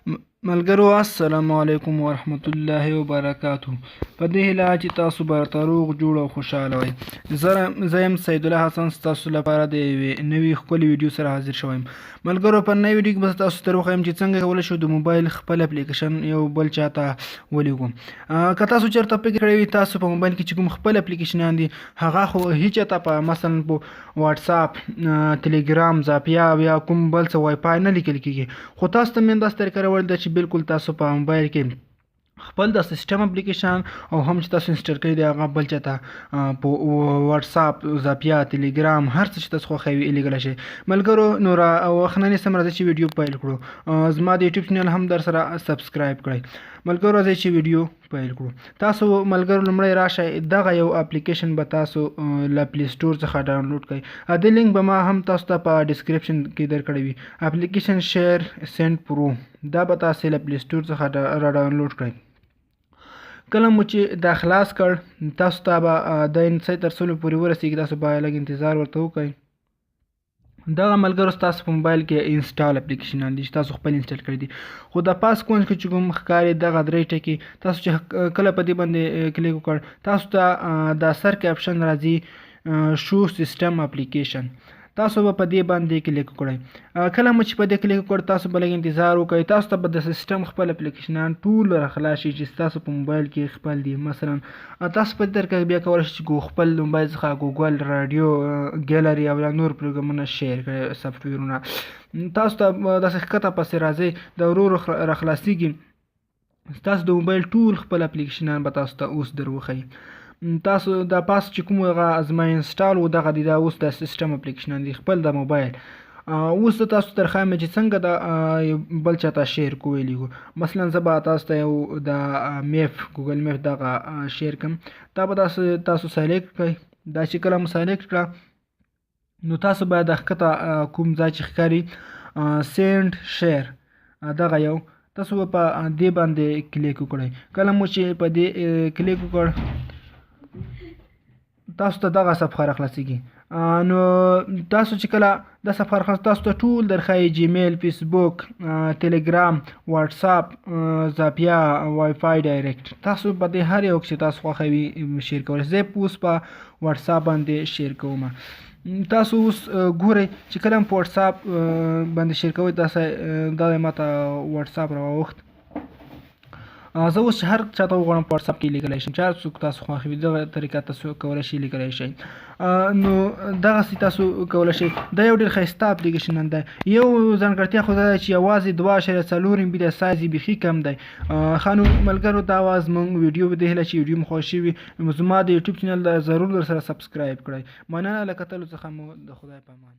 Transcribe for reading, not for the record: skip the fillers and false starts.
ملګرو السلام علیکم ورحمت الله وبرکاته. په دې هیله چې تاسو به راته روغ جوړ او خوشحاله وئ. زه یم سید الله حسن، ستاسو لپاره د یوې نوې ښکلې ویډیو سره حاضر شوی یم. ملګرو، په نوې ویډیو کې به تاسو ته وښیم چې څنګه کولی شو د موبایل خپل اپلیکیشن یو بل چاته ولیږو. که تاسو چېرته فکر کړی وي، تاسو په موبایل کې چې کوم خپل اپلیکیشنان دي هغه خو هیچاته په مثلا په واتساپ، تلګرام، زاپیا او یا کوم بل څه وای فای نه لیکل کیږي، خو تاسو ته مې داسې طریقه راوړل ده چې بالکل تاسو په موبایل کې خپل د سیستم اپلیکیشن او هم چې تاسو انسټال کړی دی هغه بل چاته په واتساپ، زاپیا، تلګرام هر څه چې تاسو خوښوي لیږلی شئ. ملګرو، نور وخت نه نیسم، راځئ چې ویډیو پیل کړو. زما د یوټیوب چینل هم در سره سبسکرایب کړئ. ملګرو، راځئ چې ویډیو پیل کړو. تاسو ملګرو لومړی راشئ، دغه یو اپلیکیشن به تاسو له پلی سټور څخه ډاونلوډ کړئ. د لینک به ما هم تاسو ته په ډیسکریپشن کې درکړی وي. اپلیکیشن شیر سینډ پرو، دا به تاسو له پلی سټور څخه را ډاونلوډ کړئ. کله مو چې دا خلاص کړ، تاسو ته به د انسای تر سلو پورې ورسیږي. تاسو به لږ انتظار ورته وکړئ. دغه ملګرو ستاسو په موبایل کې انسټال اپلیکیشنان دي چې تاسو خپل انسټال کړي دي، خو د پاس کونج کې چې کوم ښکاري دغه درې ټکي، تاسو چې کله په دې باندې کلیک وکړ، تاسو ته د سر کې اپشن راځي شو سیستم اپلیکیشن. تاسو به په دې باندې کلیک وکړئ. کله مو چې په دې کلیک وکړ، تاسو به لږ انتظار وکړئ. تاسو ته به د سیستم خپل اپلیکیشنان ټول راخلاص شي چې ستاسو په موبایل کې خپل دي. مثلا تاسو په دې طریقه بیا کولی شئ چې خپل موبایل څخه ګوګل، راډیو، ګیلري او یا نور پروګرامونه شیر کړئ، سافټویرونه. تاسو ته داسې ښکته پسې راځئ، د ورو راخلاصېږي. ستاسو د موبایل ټول خپل اپلیکیشنان به تاسو ته اوس در وښیي. تاسو دا پاس چې کوم هغه زما انسټال و دغه دی، دا اوس د سیستم اپلیکیشنان دي خپل د موبایل. اوس زه تاسو ته درښایم چې څنګه دا بل چاته شیر کوی لیږو. مثلا زه به تاسو ته یو د میپ، ګوګل میپ دغه شیر کړم. دا به تاسو سلیکټ کړئ. دا چې کله مو سلیکټ کړه، نو تاسو باید د ښکته کوم ځای چې ښکاري سینډ شیر، دغه یو تاسو به په دې باندې کلیک وکړئ. کله مو چې په دې کلیک وکړ، تاسو ته دغه صفحه راخلاصیږي. نو تاسو چې کله دا صفحه راخلاص، تاسو ته ټول درښایي جیمیل، فیسبوک، تلګرام، واتساپ، زاپیا، وای فای ډایرکټ. تاسو په دې هر یو کې چې تاسو خوښوي شیر کولی شئ. زه اوس په واتساپ باندې شیر کوم. تاسو اوس ګورئ چې کله هم په واتساپ باندې شیر کوئ، تاسو دا ما ته واتساپ راواوښت. زه اوس هر چاته وغواړم په واتساپ کې لیکلی شم، چې هر څوک تاسو خوښ وي دغه طریقه تاسو کولی شئ لیکلی شئ. نو دغسې تاسو کولی شئ. دا یو ډېر ښایسته اپلیکیشن هم دی. یو ځانګړتیا خو دا ده چې یوازې 2.4 ام بي د سایز یې بیخي کم دی. ښه نو ملګرو، دا وه زموږ ویډیو. به دې هیله چې ویډیو مو خوښ شوي. زما د یوټیوب چینل ضرور در سره سبسکرایب کړئ. مننه له کتلو څخه مو، د خدای په امان.